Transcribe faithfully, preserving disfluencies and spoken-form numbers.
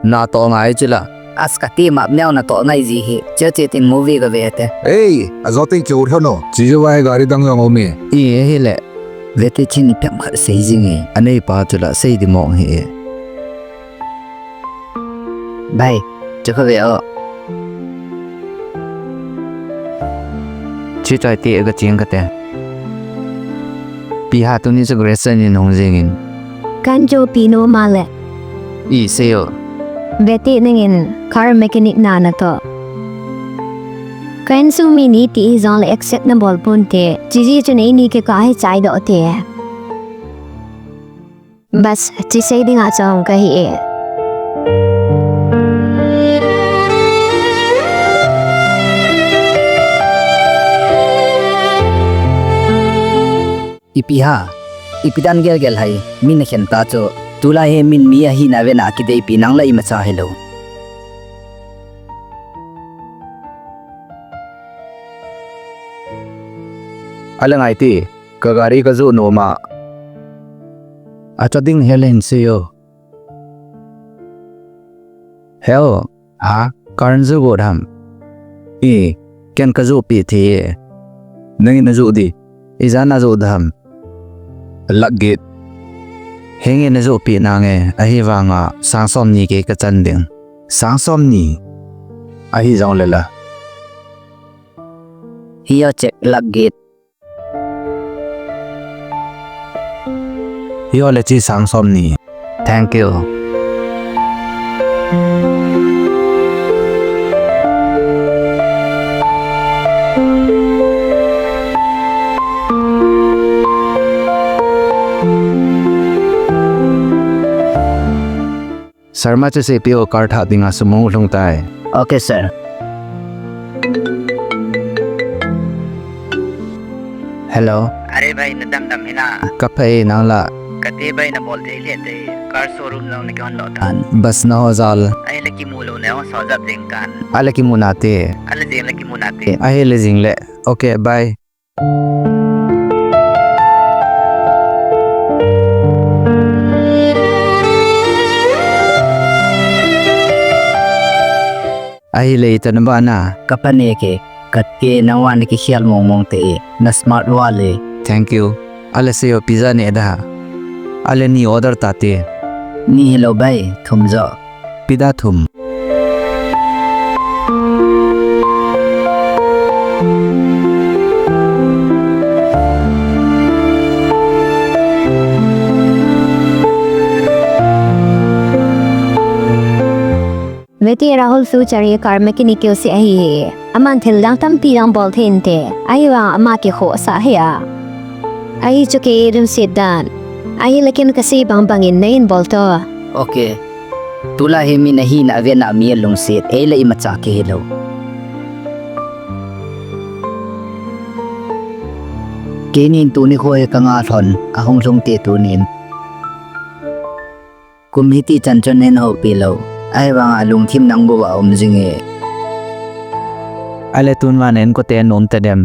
Natoh ngai chula. As kati map neo natoh ngai ji hi. Che che tin movie kave te. Ei, ajo tin kiu thano. Chiju vai gari dang jong umi. I, ahile. Vete chin ni pem khat sei jing e. Anei pa chula sei di mong hi e. Bai, chu kha ve o. Chi chai ti ga ching ka te. Pi ha tuni chu Grace ni nong jing in. Kan jo pi no ma le. I sei o. Vete ning in car mechanic na na to. Kan su mi ni ti jong le accept na bol pon te. Chi ji chu nei ni ke ka he chai do te. Bas, chi sei dinga chong ka hi e. Ipi ha, ipi dan gel gel hai, min na khen ta chu. Tulai hi min mi ahina vena kideipi nang la imacha hilou. Ale ngai ti. Ka gari ka ju nom a. Acha ding hel hin sei o. Hel, ha, car na ju got ham. I, ken ka ju pi thi e. Nangin na ju di. Ijat na ju dam. Lakh get. Henge na ju pi nange, ahivanga sang som ni ke ka chan ding. Sang som ni. Ahi jong le la. Hi o check lakh get. Hi o le chi sang som ni. Thank you. Sharma chu C P O car thah dinga sum hung lhung tai. Okay, sir. Hello. Are bhai, na dam dam hi na? Ka pha e, nang la? Ka te bhai, na bol thei le te. Car showroom jong na kihon lou tan. Bas na ho jal. Ahile kimu lou na ho so jap jeng tan. Ale kimu na te. Ale jeng le kimu na te. Ahile jing le. Okay, bye. Ahile ita na ba na? Ka pha ne ke, ka te na wa na kikhel mong mong te e, na smart wa le. Thank you. Ale sei o pizza ne da. Ale ni order ta te. Ni hilou bhai, thum jo. Pida thum. Vete Rahul future hi car mechanic keu si ahi hi. Aman thil dang tampi dang bol thei inte. Ahivang ama kikhoh sah hi a. Ahi chu kei lungset dan. Ahile ken ka sei bang bangin na in bol to. Okay. Tulai hi mi na hina vena mi alungset, ei le imacha kihi lou. Keinin tuni kho hi ka nga lhon, ahung lhung te tunin. Kum hiti chan chun hin houpi lou. Ahivanga lungthim nang bou a um jing e. Ale tun vang in kote nom ta dem.